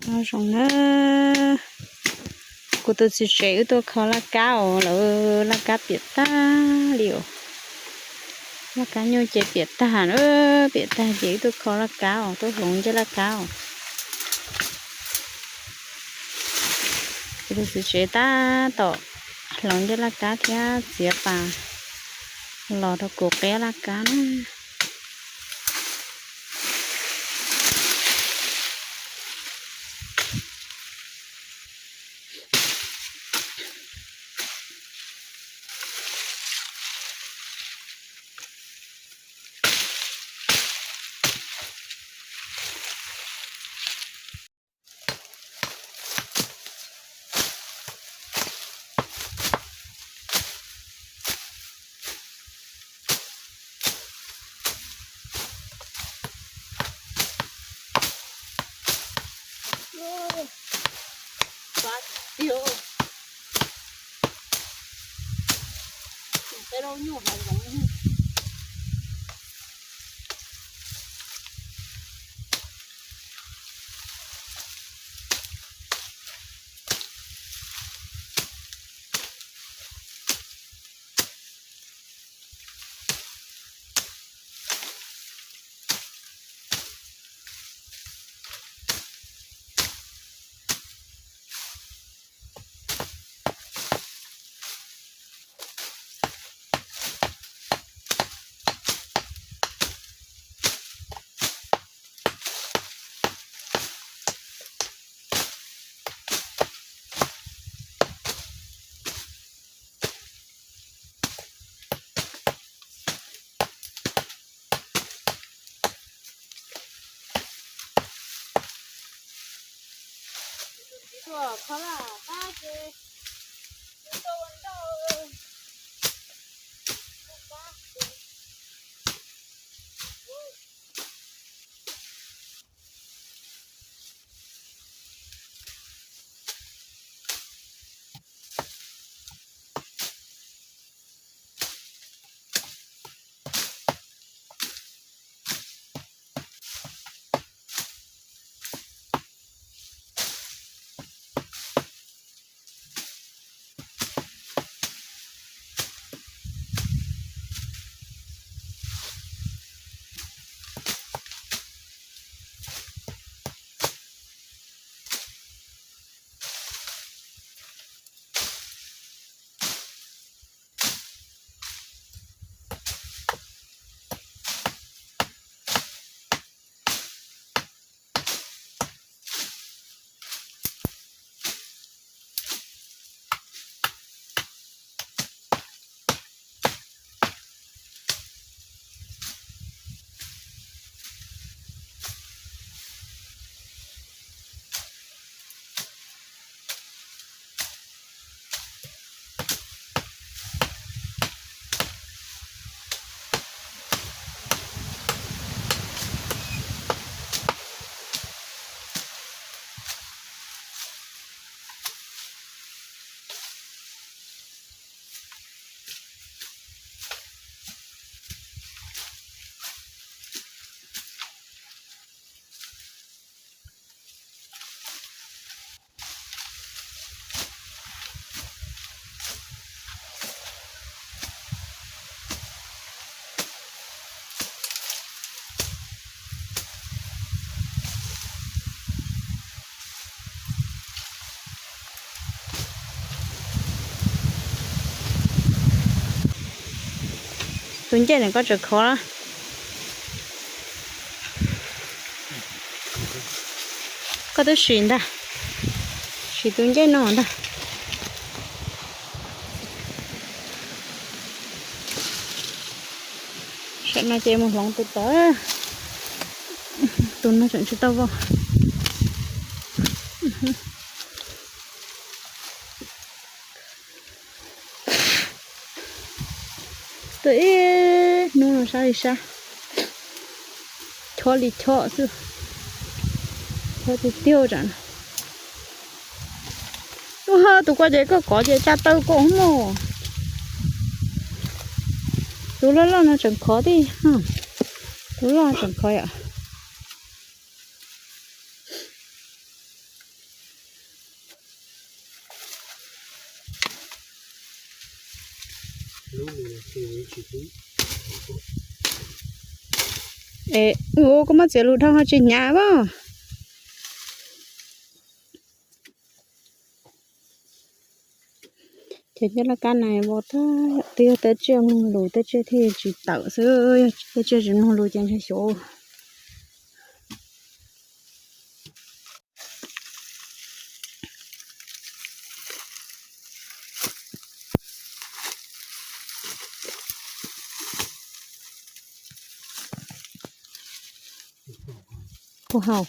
Nyob zoo na, kuv tus txiv tsev wb tuaj kho laj kab os, lawv laj kab piam tag li os. Laj kab nyuj ces piam tag na, piam tag ces wb tuaj kho laj kab os, tuaj hloov ncej laj kab os. Kuv tus txiv tsev tab tom hloov ncej laj kab thiab txiav pas los rau kuv qab laj kab na. Tus ncej ne koj tseem khov na. Koj twb sim ntag, sim tus ncej no ntag. Saum no ces mus hloov tus tod, tus no tseem tsis tau vau. Tuaj ib hnub no sab li sab, chob li chob xwb, chob tiag tiag tsam. Ua tus ko ces koj kov ces tsa taw koj mog. Tus loj loj no tseem khov thiab, tus loj tseem khov yom. Es, ua koj muab txiav lus dhau ho tsis hnyav as. Ces cov laj kab na vau tag, twb yog tej tsiaj mloog lus tej tsiaj thiaj tsis tawm xwb, yog tej tsiaj tsis mloog lus ces ntshe xyov. Puas haum?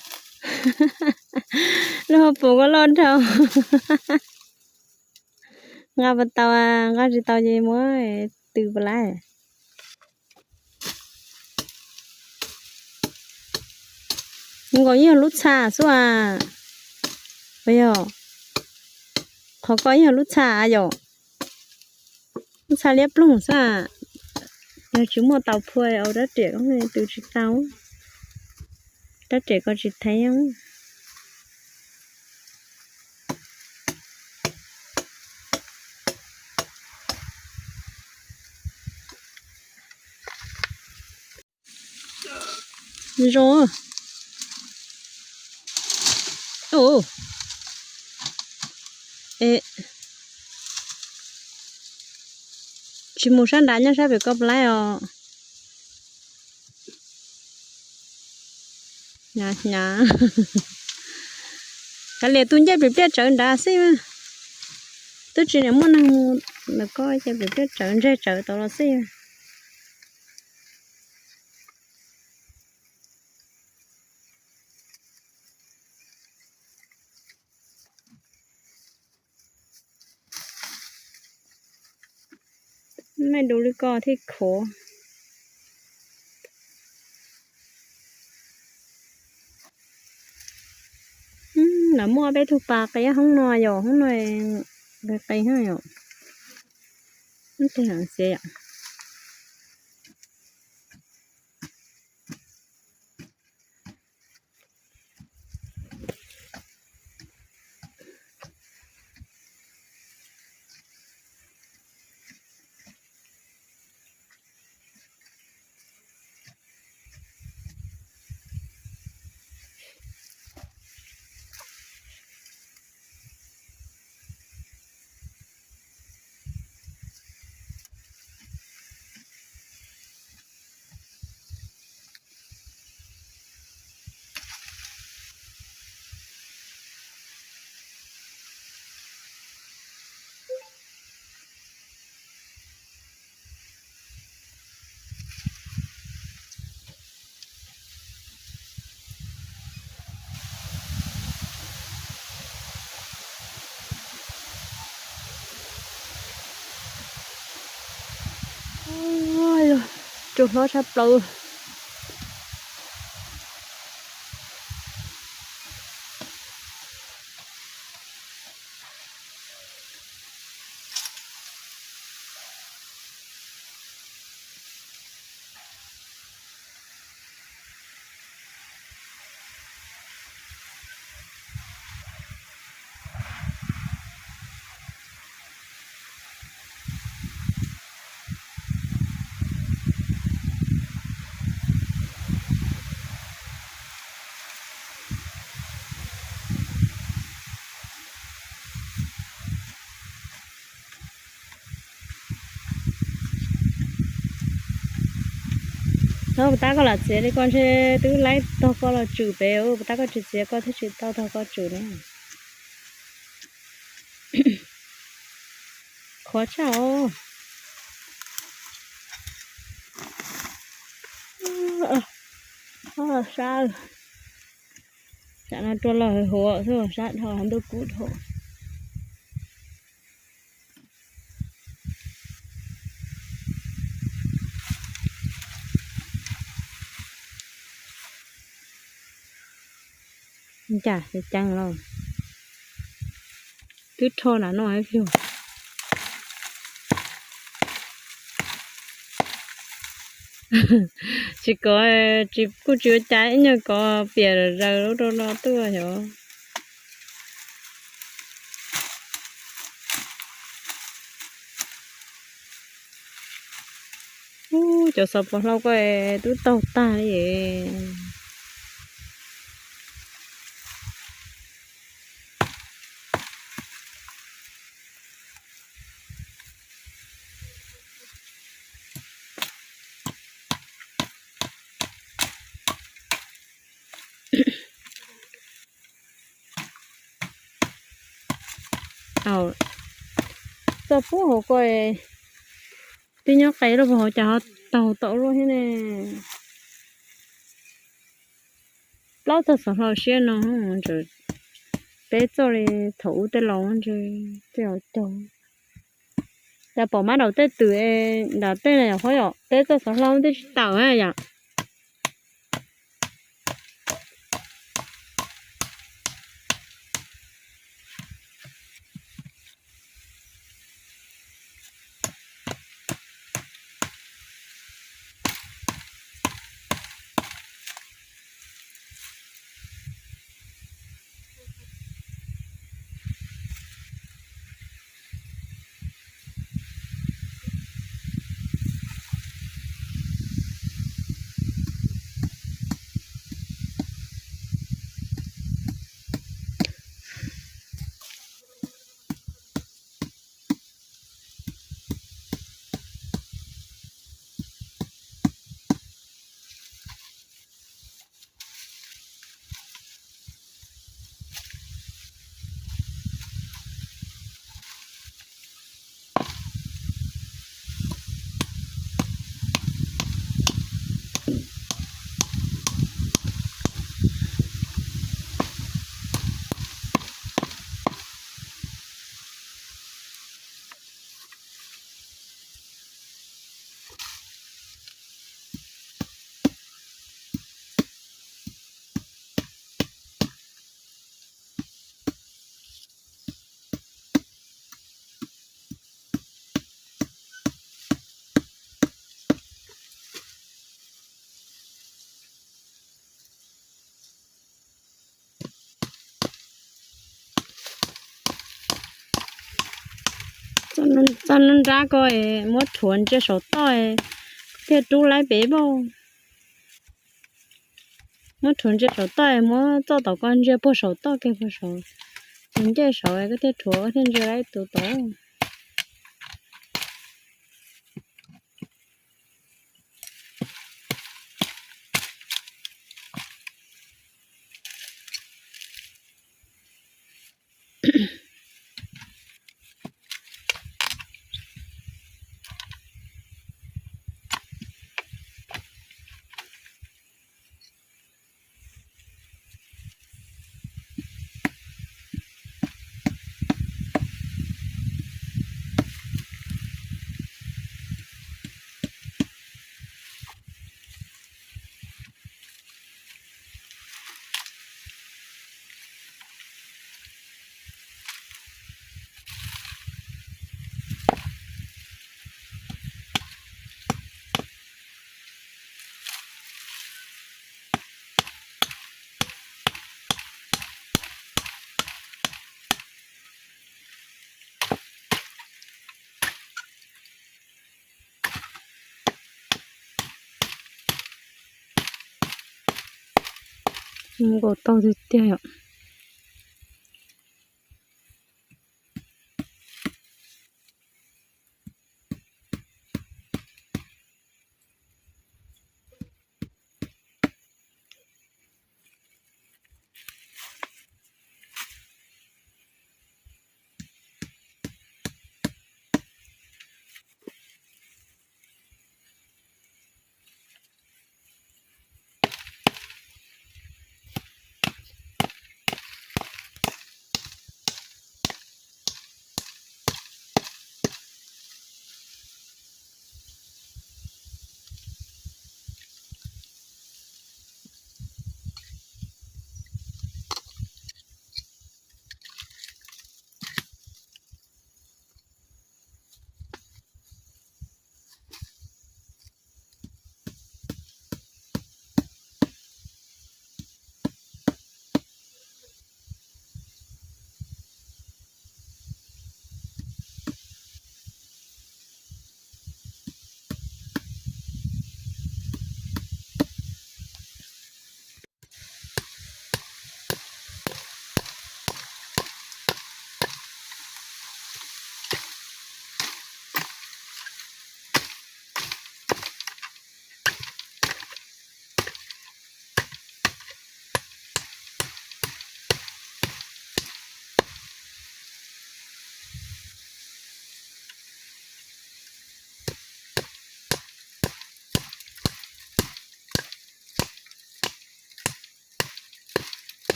Lub hauv paus koj loj dhau. Nqa puas tau, nqa tsis tau ces muab tws puas lawm. Nkaus yeej yog lub txha xwb as. Puas yog? Qhov ko yeej yog lub txha yom. Lub txha liab ploog xwb as. Yog tsis muaj tau phua ua rab riam koj tws tsis tau. Rab riam ko tsis theeb. Zoo. Ua, tsis mus sab nrad nyob sab pem ko puas laib os. Hnyav hnyav. Kav liam tus ncej pem pliaj tsawv nrad xij mas. Twb tsis niam muaj neeg mus ntawm ko ces pem pliaj tsawv ntseg tsawv tau los xij. Mej dub li ko thiaj khuav. Lawv muaj peb tug pas qia hoob no yom, hoob no qia qia yom. Xiav yom. Tsuas hlob tshaj plaws. Puas tab koj lam txiav li ko ntshe twb laib tog koj los tswm pem, puas tab koj tsis txiav koj thiaj tsis tau tog koj tswm ne. Qhuav tshaj os. Sab, sab no rua los huv xwb, sab dhau ntuj kub dhau. Cas ceev los twb rho nram no ib pliag. Tsis kov, tsis, kuj tsis ua cas, ib nyuag kov piam zaws lub rau no tuaj xyov. Cov xov pos hlau ko twb taug tag li. Txoj pub hauv ko twb nyob qe lub puag hauv cas ho taug tau luaj thiab ne. Plaub txoj xov hlau siab no, peb txoj li thaum ub tej laus ntshe tej laus cog. Cas pom mab daum tej twm nram tej na yom, qhov yom peb txoj xov hlau twb tsis tawm yom. Txoj nrab ko muab rhuav ntsia saum toj thiaj rub laib pem vauj. Muab rhuav ntsia saum toj, muab txoj tom ko ntsia puag saum toj kiag puag saud, ces ncej saud koj thiaj rhuav koj thiaj ntsia laib tus tod. Nkaus taug tiag tiag yom.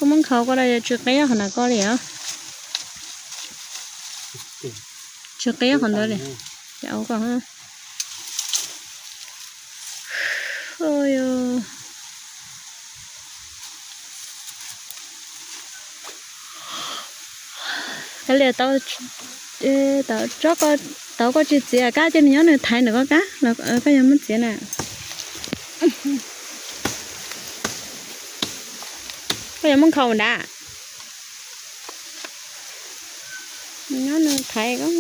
Koj muab nkhaus koj los yog tsis qia qhov ntawd koj li os? Tsis qia qhov ntawd li. Cas ua koj li tau koj tsis txiav kab ces nws nyob nws thaiv ntawm koj kab los koj yuav muab txiav na. Koj yuav muab nkhaus nrad. Nyob nws thaiv koj.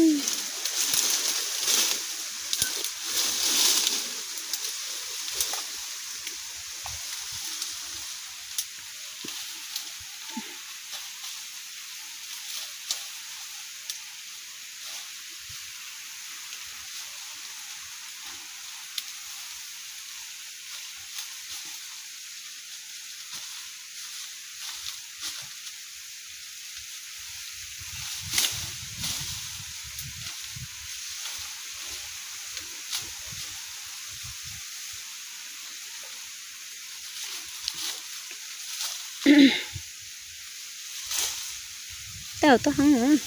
Tau tuaj heev.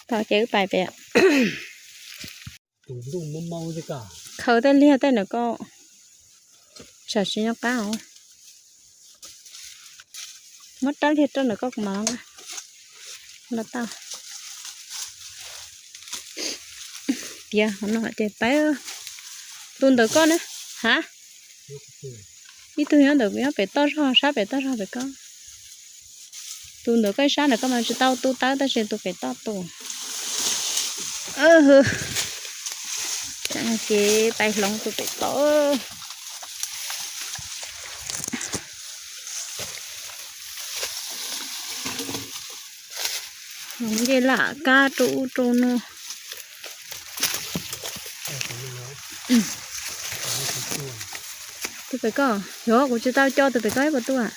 Tau ces wb pais pem. Khaws tej liag tej ntawm koj, tsam tsis nyob qab os. Muab rab liag rau ntawm koj kuv mam los tau. Tiav hov no ces pab tus ntawm koj na. Ha, ib tug nyob ntawm, nyob pem toj zog, sab pem toj zog pem koj. Tus ntawm koj ib sab ntawm koj mas tsis tau tu tawb tab sis tus pem toj tu. Ces pais hloov tus pem toj. Hloov ncej lam kab rau ub rau no. Tus pem koj, yog kuv tsis tau co tus pem koj ib puas tuaj.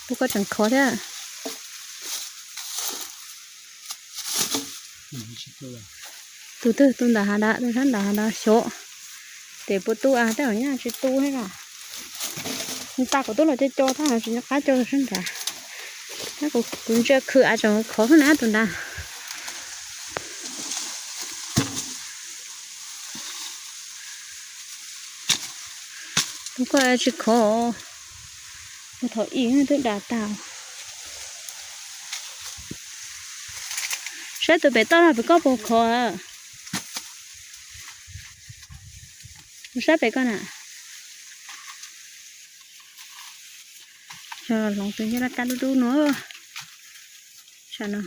Tus koj tseem khov thiab. Tus twg tus ntawm hav dav, tus sab ntawm hav dav xyov. Ces puas tu a, tej zaum nyaj tsis tu thiab. Nws tas kuv tub los co co tab tsis nco qab co sab nrad. Tab kuv ntsia khwv a tseem khov xwb na tus nrad. Tus koj tsis khov, ua thaum ib twb dav tag. Saib tus pem toj no pem koj puas khov. Mus saib pem koj na. Hloov tus ncej laj kab dub dub no. Saib no.